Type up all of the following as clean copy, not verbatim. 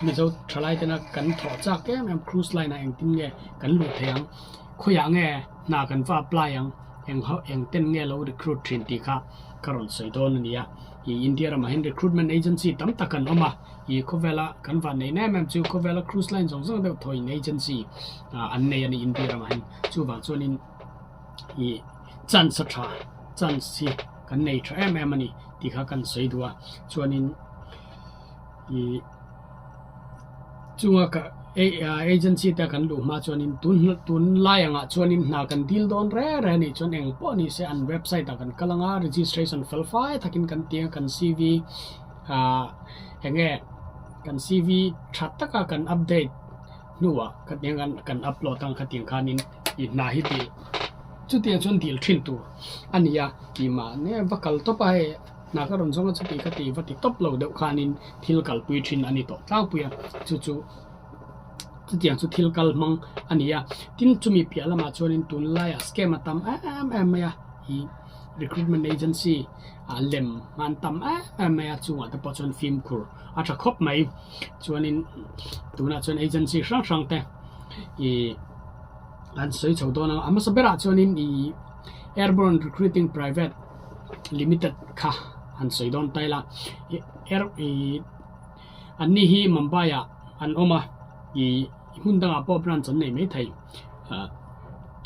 Mizo thalai tena kan thawh chak em em cruise line ah engtin nge kan luh theih ang khawiah nge hna kan va apply ang eng ho eng ten nge lo recruit thin tih kha ka rawn sawi dawn a ni a ih India ramah hian recruitment agency tam tak an awm a ih khawvela kan van neih na em em chu khawvela cruise line zawng zawng deuh thawiin agency ah an nei a ni India ramah hian chuvang chuanin ih chance a tha chance hi kan nei tha em em a ni tih kha kan sawi duh a chuanin. Ih chunga ka agency te kan luh hma chuanin tun tun lai angah chuanin hna kan dil dawn reng reng a nih chuan eng pawh ni se an website ah kan kal anga registration fel fai takin kan ti a kan C V ah eng nge kan C V tha taka kan update hnuah khatiang khan kan upload ang khatiang khanin ih hna hi dil chutiang chuan dil thin tur a ni a tih mahni va kal tawp a hei. Hna ka rawn zawng a chuti ka ti va ti tawp lo deuh khanin thil kalpui thin a ni tawh tlangpui a, chu chu chutiang chu thil kal hmang a ni a. Tin, chumi piah lamah chuanin tunlaiah scam a tam em em mai a, ih recruitment agency ah lem an tam em em mai a, chungah te pawh chuan fimkhur a tha khawp mai. Chuanin tunah chuan agency hrang hrang te ih an sawi chho dawn a, a hmasa berah chuanin ih airborne recruiting private. Limited kha han sawi dawn ta ila er ih an ni hi Mumbai ah an awm a ih hmun dangah pawh branch an nei maithei ah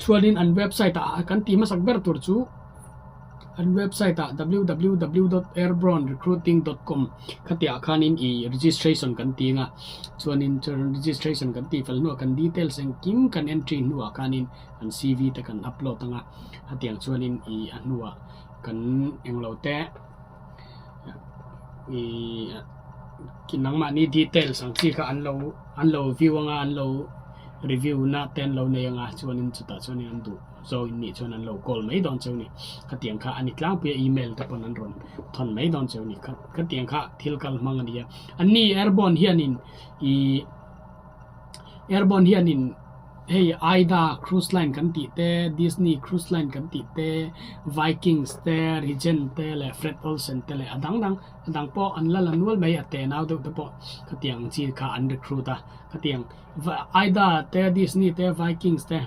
chuanin an website ah kan tih hmasak ber tur chu an website ah w w w dot airborne recruiting dot com khatiah khanin ih registration kan ti ang a chuanin registration kan tih fel hnuah kan details engkim kan entry hnuah khanin. An C_V te kan upload anga hetiang chuanin ih a hnuah kan englo te ih nangmahni details ang chi kha an lo an lo view anga an lo review na te an lo nei anga chuanin chutah chuanin an duh zawk in nih chuan an lo call mai dawn cheu a ni khatiang kha a ni tlangpui a email te pawn an rawn thawn mai dawn cheu a ni khatiang kha thil kal hmang a ni a anni airborne hianin ih airborne hianin. Hei Aida cruise line kan tih te, Disney cruise line kan tih te, Vikings te, Regent te leh Fred Olsen te leh a dang dang a dang pawh an la la nual mai a tenau deuh te pawh khatiang ang chi kha an recruit a khatiang Aida te Disney te Vikings te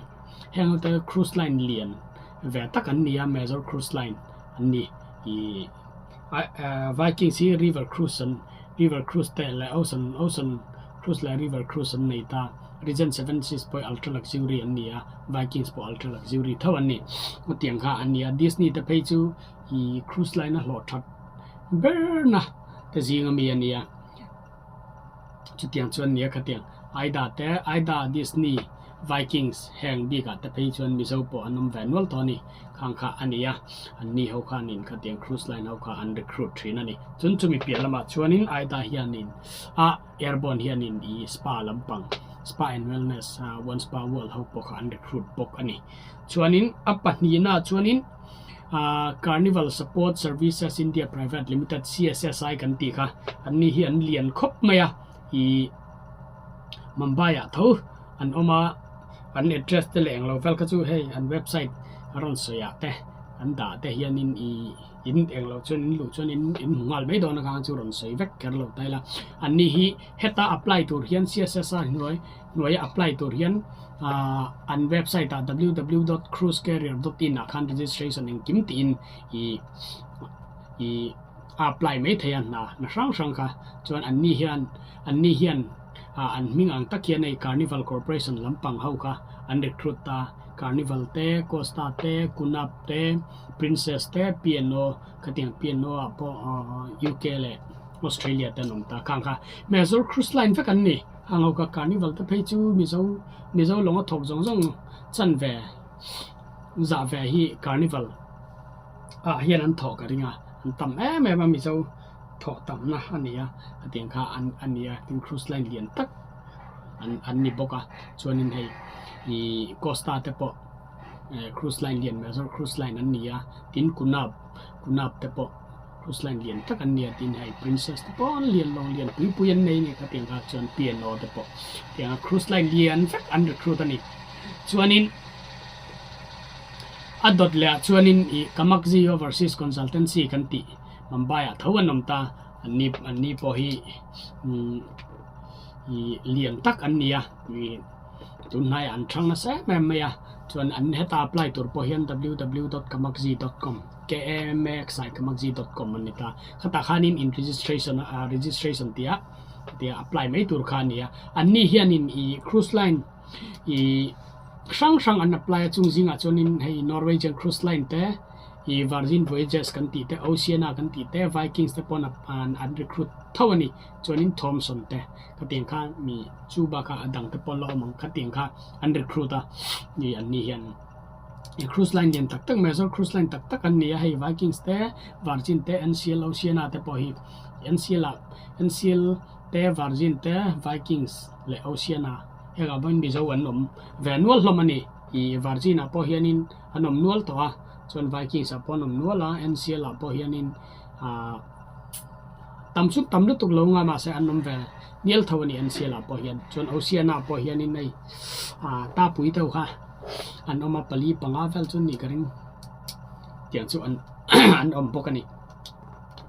heng ho te cruise line lian ve tak an ni a major cruise line an ni ih Vikings hi river cruise an river cruise te leh ocean ocean cruise leh river cruise an nei ta. Regent Seven Seas pawh hi ultra luxury an ni a, Vikings pawh ultra luxury tho an ni. Hetiang kha an ni a, Disney te phei chu ih cruise line a hlawh that ber na te zing ami a ni a. Chutiang chuan nia khatiang Aida te, Aida, Disney, Vikings heng bikah te phei chuan Mizo pawh an awm ve nual tawh a ni. Khang kha a ni a, an ni ho khanin khatiang cruise line ho kha an recruit thin a ni. Chun chumi piah lamah chuanin Aida hianin a. Airborne hianin ih spa lampang spa and wellness one spa world ho pawh kha an recruit bawk a ni. Chuanin a pahnihna chuanin ah Carnival Support Services India Private Limited C_S_S_I kan tih kha an ni hi an lian khawp mai a ih Mumbai ah tho an awm a an address te leh englo vel kha chu hei an website a rawn sawi ah te an dah te hianin ih. In eng loh chuan in luh chuan in in hmu nghal mai dawn a kha chu rawn sawi vek kher lo ta ila. An ni hi heta apply tur hian C_S_S a hnuai hnuaia apply tur hian ahh an website ah w w dot cruisecarrier dot in ah khan registration engkim tiin ih ih a apply mai thei a hna hna hrang hrang kha chuan an ni hian an ni hian ah an hming ang tak hian hei carnival corporation lampang ho kha an recruit ta carnival te costa te cunard te. Princess te P&O khatiang P&O ah pawh UK leh Australia te an awm ta khang kha Major cruise line vek an ni hang ho kha carnival te phei chu Mizo Mizo lawnga thawk zawng zawng chan ve zah ve hi carnival ah hian an thawh ka ring a an tam em em a Mizo thawh tamna a ni a khatiang kha an a ni a tin cruise line lian tak an an ni bawk a chuanin hei ih Costa te pawh. Cruise line lian major cruise line an ni a tin Kunab Kunab te pawh cruise line lian tak an ni a tin hei princess te pawh an lian lawng lian pui pui an nei a ni khatiang kha chuan P&O te pawh tianga cruise line lian vek an recruit a ni chuanin a dawt leh ah chuanin ih Kamakzi overseas consultancy kan tih Mumbai ah tho an awm ta an ni an ni pawh hi umm. Ih lian tak an ni a, ih tunhnaiah an thang nasa em em mai a, chuan an heta apply tur pawh hian ww dot kamakzi dot com k a m a x i kamakzi dot com an ni ta. Khatah khanin in registration a registration tia tia apply mai tur kha a ni a, anni hianin ih cruise line ih hrang hrang an apply a chung zingah chuanin hei Norwegian cruise line te ih Virgin Voyages kan tih te Oceana kan tih te Vikings te pawn an recruit tho a ni. Chuanin Thomson te khatiang kha mi chu bakah a dang te pawh la awm ang khatiang kha an recruit a ni an ni hian i cruise line lian tak tak major cruise line tak tak an ni a hei Vikings te Virgin te N_C_L Oceana te pawh hi N_C_L ah N_C_L te Virgin te Vikings leh Oceana hengah pawhin Mizo an awm ve nual hlawm a ni i Virgin ah pawh hianin an awm nual tawh a chuan Vikings ah pawh an awm nual a N_C_L ah pawh hianin ahh. Tam chu tam lutuk lo nga mahse an awm ve nial tho a ni an sialah pawh hian chuan Oceana pawh hianin hei ah tapui deuh kha an awm a pali panga vel chu nih ka ring tiang chu an an awm bawk a ni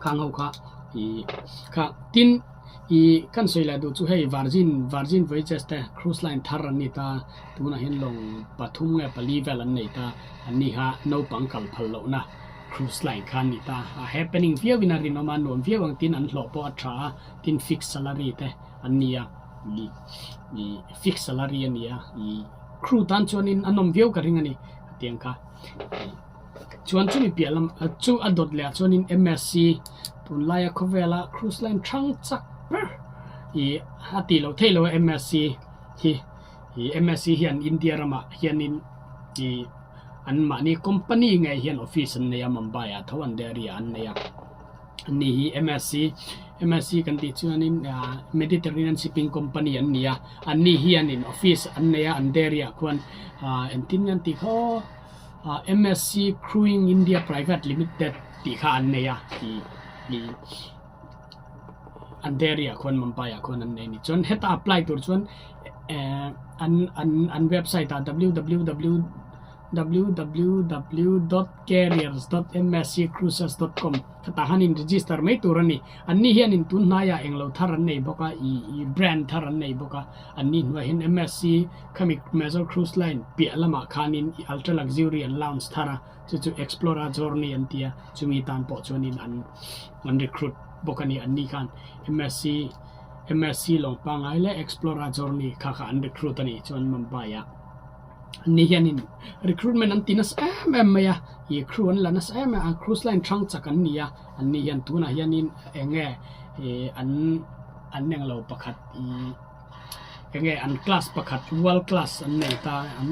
khang ho kha ih kha tin ih kan sawi leh duh chu hei Virgin Virgin Voyages te cruise line thar an ni ta tunah hian lawng pathum nge pali vel an nei ta an ni kha naupang kal phal lohna. Cruise line kha a ni ta. A happening viau in a rinawm a, nuam viau ang tin an hlawh pawh a tha a, tin fixed salary te an ni a, ih ih fixed salary a ni a, ih crew tan chuanin a nawm viau ka ring a ni tiang kha. Chuan chumi piah lam chu a dawt leh ah chuanin MSC tunlaia khawvela cruise line thang chak ber ih a tih loh theih loh a MSC hi ih MSC hian India ramah hianin ih. An mahni company ngei hian office an nei a Mumbai ah tho an dairy ah an nei a ani hi MSC MSC kan tih chuanin ah Mediterranean Shipping Company an ni a anni hianin office an nei a an dairy ah khuan ah engtin nge an tih kha aw ah MSC Crewing India Private Limited tih kha an nei a ih ih an dairy ah khuan Mumbai ah khuan an nei a ni chuan heta apply tur chuan eh an an an website ah www www dot careers dot msccruises dot com khatah han in register mai tur a ni anni hianin tun hnaiah englo thar an nei bawk a ih ih brand thar an nei bawk a anni hnuai hian msc khami major cruise line piah lamah khanin ih ultra luxury an launch thar a. Chu chu Explora Journey an ti a, chumi tan pawh chuanin an an recruit bawk a ni. Anni khan MSc MSc lawng pangngai leh Explora Journey kha kha an recruit a ni. Chuan Mumbai ah anni hianin recruitment an ti nasa em em mai a, ih crew an la nasa em em a, cruise line hrang chak an ni a, anni hian tunah hianin eng nge ih an an englo pakhat ih eng nge an class pakhat world class an nei ta an.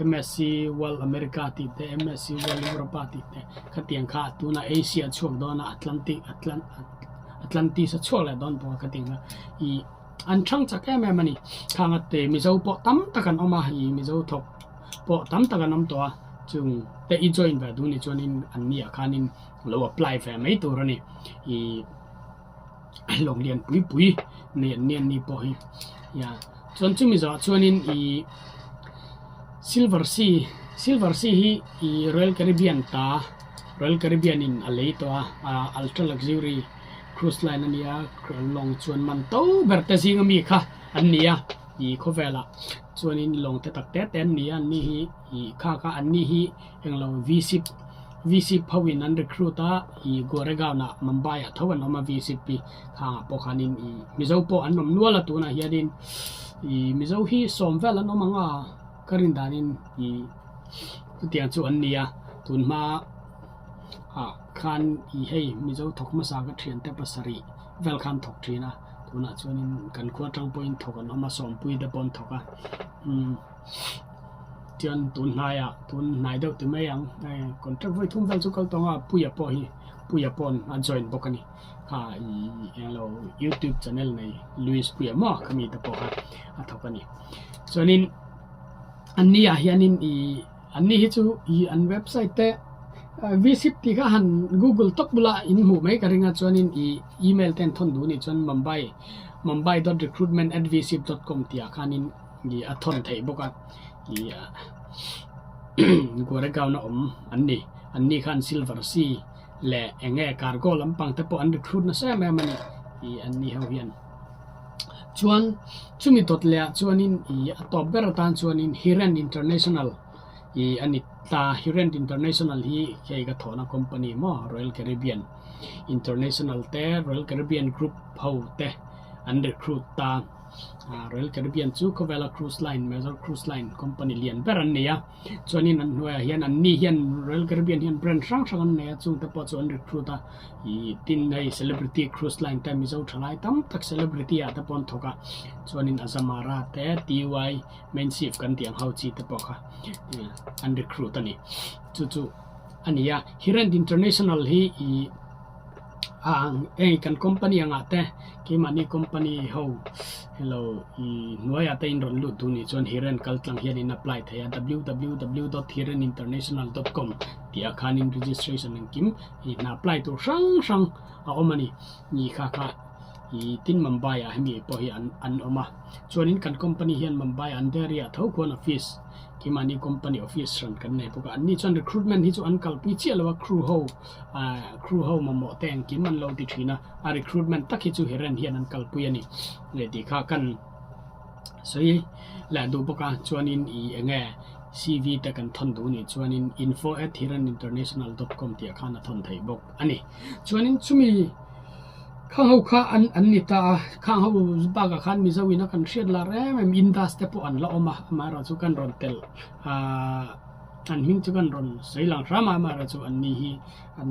MSc World America tih te, MSc World Europa tih te khatiang kha tunah Asia a chhuak dawn a, Atlantic Atlantis a chhuak leh dawn bawk a khatiang kha ih an thang chak em em a ni. Khang a te Mizo pawh tam tak an awm a, ih Mizo thawk pawh tam tak an awm tawh a, chung te i join ve duh ni chuanin an ni ah khanin lo apply ve mai tur a ni. Ih. lawng lian pui pui nei an ni an ni pawh hi ia chuan chumi zawhah chuanin ihh silver sea silver sea hi ihh royal caribbean ta royal caribbean in a lei tawh a ah ultra luxury cruise line a nia lawng chuan man to ber te zinga mi kha an ni a ih khawvelah chuanin lawng te tak te te an ni a an ni hi ih kha kha an ni hi englo v ship v ship ho in an recruit a ih Goregaon ah Mumbai ah tho an awm a v ship hi khangah pawh khanin ih Mizo pawh an awm nual a tunah hianin ih Mizo hi sawm vel an awm ang a ka rin danin ih chutiang chu an ni a tun hma ah khan ih hei Mizo thawk hmasa ka thiante pasarih vel khan thawk thin a tunah chuanin kan khua atang pawhin thawk an awm a sawmpui te pawh an thawk a umm. Chuan tun hnaiah tun hnai deuh ti mai ang hei contract vawi thum vel chu kal tawng a Puia pawh hi Puia pawn a join bawk a ni kha ih englo youtube channel nei Louis Puia maw khami te pawh kha a thawk a ni chuanin an ni ah hianin ih an ni hi chu ih an website te vsip tih kha han google tawp bula in hmuh mai ka ring a chuanin ih email te an thawn duh a nih chuan mumbai mumbai dot recruitment at vsip dot com tih ah khanin. Ih a thawn theih bawk a ih Goregaon a awm an ni an ni khan silver sea leh eng nge cargo lampang te pawh an recruit nasa em em a ni ih an ni ho hian. Chuan chumi dawt leh ah chuanin ih a tawp ber atan chuanin Hiren International ih a ni ta. Hiren International hi hei ka thawhna company maw Royal Caribbean International te Royal Caribbean Group ho te an recruit ta. Royal Caribbean chu khawvela cruise line major cruise line company lian ber an ni a. Chuanin an hnuaiah hian an ni hian Royal Caribbean hian brand hrang hrang an nei a chungte pawh chu an recruit a ih tin hei celebrity cruise line te Mizo thalai tam tak celebrity ah te pawh an thawk a chuanin Azamara te TY Main Chief kan tih ang ho chi te pawh kha an recruit a ni chu chu a ni a Hirend International hi ih Hei kan company angah te keimahni company ho hello ih hnuaiah te in rawn lut duh nih chuan Hiren kal tlang hian in apply thei a www dot hireninternational dot com tih ah khanin registration engkim ih hna apply tur hrang hrang a awm a ni ih kha kha ih tin Mumbai ah hemi pawh hi an an awm a chuanin kan company hian Mumbai Andheri ah tho khuan office keimahni company office hran kan nei bawk a anni chuan recruitment hi chu an kalpui chiah lo a crew ho. Crew ho mamawh te engkim an lo ti thin a, a recruitment tak hi chu Hiren hian an kalpui a ni leh tih kha kan sawi leh duh bawk a, chuanin ih eng nge CV te kan thawn duh nih chuanin info at hireninternational dot com tih ah khan a thawn theih bawk a ni. Chuanin chumi khang ho kha an an ni ta a, khang ho bakah khan Mizo in a kan hriat lar em em Indus te pawh an la awm a, amaherawhchu kan rawn telh ahh. An hming chu kan rawn sawi lang hram a, amaherawh chu an ni hi an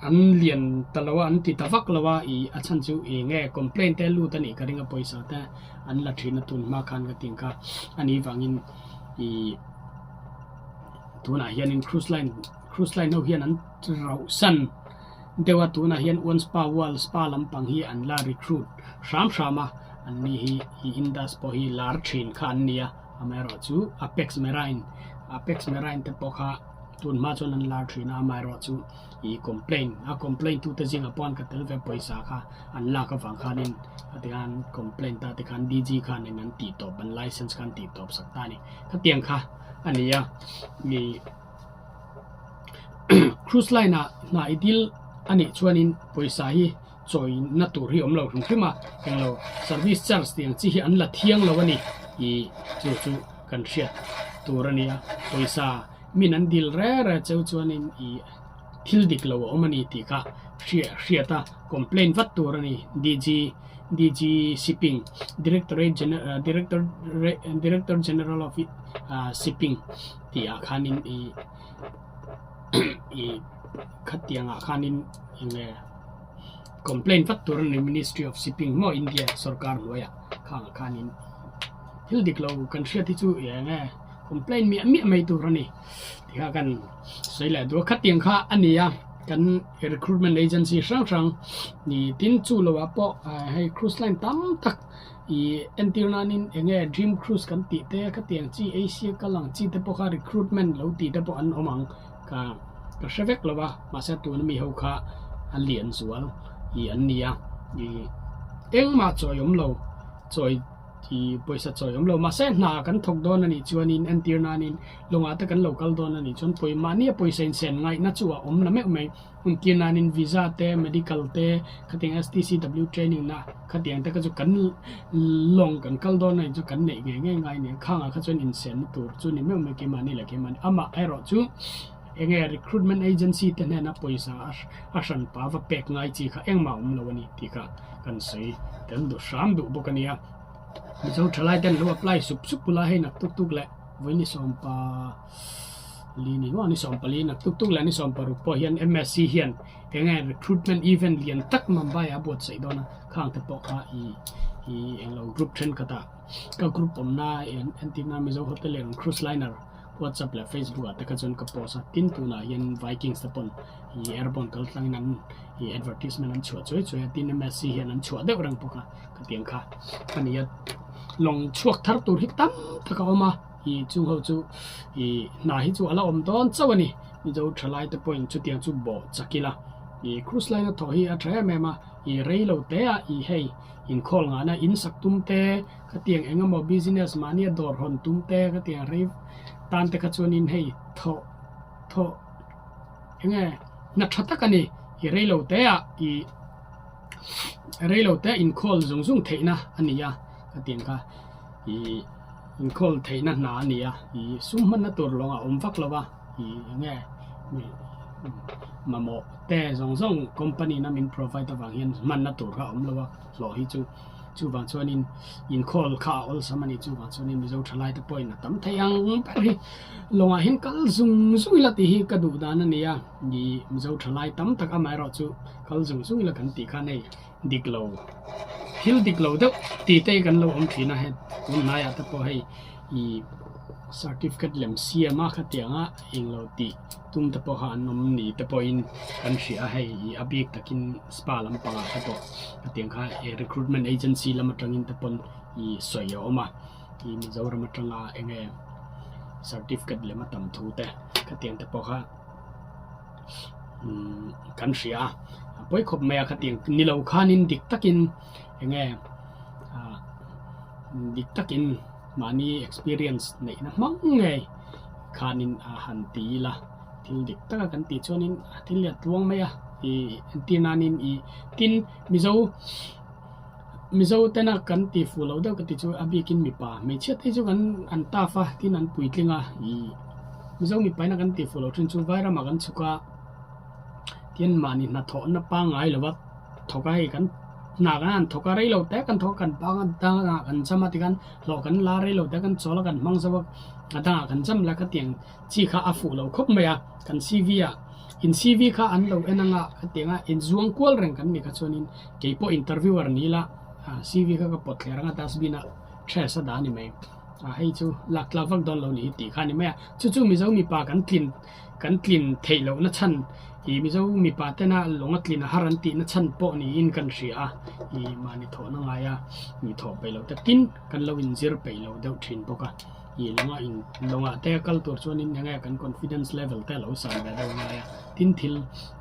an lian ta lo a, an ti ta vak lo a, ih a chhan chu ih nge complaint te lut a nih ka ring a, pawisa te an la thin a tun hma khan ka tih ang kha a nih vangin ih tunah hianin cruise line cruise line ho hian an rauh san deuh a, tunah hian one spa world spa lampang hi an la recruit hram hram a, an ni hi ih indus pawh hi lar thin kha an ni a. Amaherawhchu Apex Marine Apex Marine te pawh kha tun hma chuan an lar thin a, amaherawhchu ih complaint a complaint tute zingah pawh an ka tel ve pawisa kha an lak avang khanin heti khan complaint ta te khan DG khanin an tih tawp an license kha an tih tawp sak ta a ni. Khatiang kha a ni a, ih cruise line ah hna i dil a nih chuanin pawisa hi chawina tur hi awm lo hrim hrim a, englo service charge tih ang chi hi an la thiang lo a ni ih chu chu kan hriat tur a nia, pawisa min an dil re re cheu chuanin ih thil dik lo a awm a ni tih kha hriat hriat a complaint vat tur a ni DG DG shipping directorate general director director general of shipping tih ah khanin ih ih khatiang ah khanin eng nge. Complaint vat tur a ni Ministry of Shipping maw India sorkar hnuaiah khangah khanin thil dik lo kan hriat hi chu eng nge complaint miah miah mai tur a ni tih kha kan sawi leh duh a khatiang kha a ni a kan recruitment agency hrang hrang ni tin chu loah pawh hei cruise line tam tak ih entir nanin eng nge dream cruise kan tih te khatiang chi Asia kal ang chi te pawh kha recruitment lo tih te pawh an awm ang. Ka ka hre vek lo va, mahse tuna mi ho kha a lian zual ih an ni a, ih engmah chawi awm lo, chawi ih pawisa chawi awm lo, mahse hna kan thawk dawn a nih chuanin entir nanin lawngah te kan lo kal dawn a nih chuan pawi mahnia pawisa insen ngaihna chu a awm na meuh mai, entir nanin visa te medical te khatiang STCW training na khatiang te kha chu kan lawng kan kal dawn a nih chu kan neih ngei ngei ngai a ni a, khangah kha chuan insenna tur chu ni meuh mai keimahni leh keimahni amah erawh chu eng nge recruitment agency te hnena pawisa a hran pa va pek ngai chi kha engmah a awm lo a ni tih kha kan sawi tel duh hram duh bawk a nia. Mizo thalai ten lo apply sup sup ula hei nak tuk tuk leh vawiin sawmpa li ni maw ni sawmpali nak tuk tuk leh ni sawmparuk pawh hian MSc hian Enge recruitment event lian tak Mumbai ah a buatsaih dawn a, khang te pawh kha ih ih englo group thenkhat ah ka group awmna entirna Mizo Hotel leh Cruise Liner WhatsApp leh Facebook ah te kha chuan ka post a, tin tunah hian Vikings te pawn ih airborne kal tlangin an ih advertisement an chhuah chuai chuai a, tin MSc hian an chhuah deuh reng bawk a, khatiang kha a ni a, lawng chhuak thar tur hi tam tak a awm a. Ih chung ho chu ih hna hi chu a la awm dawn chauh a ni. Mizo thalai te pawhin chutiang chu bawh chak ila. Ih cruise line a thawh hi a tha em em a, ih rei lo te a ih hei inkhawl nghahna in sak tum te khatiang eng emaw business mahnia dawr hawn tum te khatiang rei tan te kha chuanin hei thawh thawh eng nge hna tha tak a ni. Ih rei lo te a ih rei lo te a inkhawl zung zung theihna a ni a. Khatiang kha ih inkhawm theihna hna a ni a, ih sum hmanna tur lawng a awm vak lo a, ih eng nge mamawh te zawng zawng company in a min provide avang hian hmanna tur kha a awm lo a hlawh hi chu. Chuvang chuanin inkhawm kha a awlsam a ni. Chuvang chuanin Mizo thalai te pawhin a tam thei ang ber hi lawngah hian kal zung zung ila tih hi ka duh dan a ni a, ih Mizo thalai tam tak amaherawh chu kal zung zung ila kan tih khan hei dik lo thil dik lo deuh tih te hi kan lo awm thin a he tun hnaiah te pawh hei ih certificate lem siam a khatianga englo tih tum te pawh kha an awm ni te pawhin kan hria a hei ih a bik takin spa lampangah te pawh khatiang kha recruitment agency lam atangin te pawn ih sawi a awm a ih Mizoram atanga eng nge certificate lem a tam thu te khatiang te pawh kha. Umm kan hria a a pawi khawp mai a khatiang ni lo khanin dik takin eng nge ah dik takin mahni experience neihna hmang ngei khanin a han ti ila thil dik taka kan tih chuanin thil hi a tluang mai a ih entir nanin ih tin mizo Mizo tena kan ti fuh loh deuh ka ti chu a bikin mipa hmeichhia te hi chu kan an tough a tin an puitling a ih Mizo mipa ina kan ti fuh loh thin chu vairamah kan chhuk a tin mahni hnathawhna pangngai lova thawk a hei kan hna kan han thawk a rei lo te kan thawk a kan bang a dangah kan cham a tikhan hlawh kan la rei lo te kan chawl a kan hmang zo a a dangah kan cham la khatiang chi kha a fuh lo khawp mai a kan C_V ah in C_V kha an lo en anga khatiang a inzuang kual reng kan nih kha chuanin. Kei pawh interviewer ni ila CV kha ka pawt thler anga dustbin ah trash a dah a ni mai. Hei chu lak tlak vak dawn lo ni hi tih kha a ni mai a. Chu chu Mizo mipa kan tlin kan tlin theih loh na chhan ih Mizo mipa tena lawng a tlin a har an tih na chhan pawh niin kan hria a. Ih mahni thawhna ngaia mi thawh peih loh te tin kan lo inzir peih lo deuh thin bawk a. Ih lawngah in lawngah te kal tur chuanin eng nge kan confidence level te a lo san ve deuh ngai a. Tin thil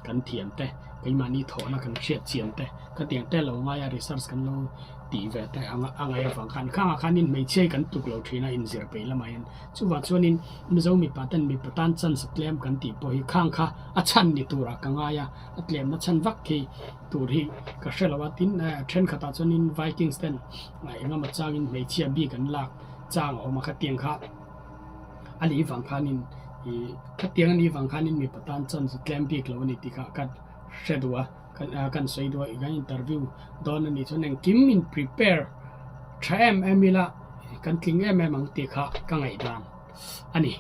kan thiam te. Keimahni thawhna kan hriat chian te, khatiang te lo ngaia research kan lo tih ve te anga a ngaih avang khan khangah khanin hmeichhia hi kan tluk lo thin a inzir peih lamah hian. Chuvang chuanin Mizo mipa ten mipa tan chance a tlem kan tih pawh hi khang kha a chhan ni turah ka ngai a, a tlemna chhan vak khi tur hi ka hre lo a. Tin, thenkhatah chuanin Vikings ten engemaw changin hmeichhia bik an lak chang a awm a, khatiang kha a nih vang khanin ih khatiang a nih vang khanin mipa tan chance a tlem bik lo a ni tih kha ka hre duh a kan ah kan sawi duh a kan interview dawn a nih chuan engkim in prepare tha em em ila kan tling em em ang tih kha ka ngaihdan a ni.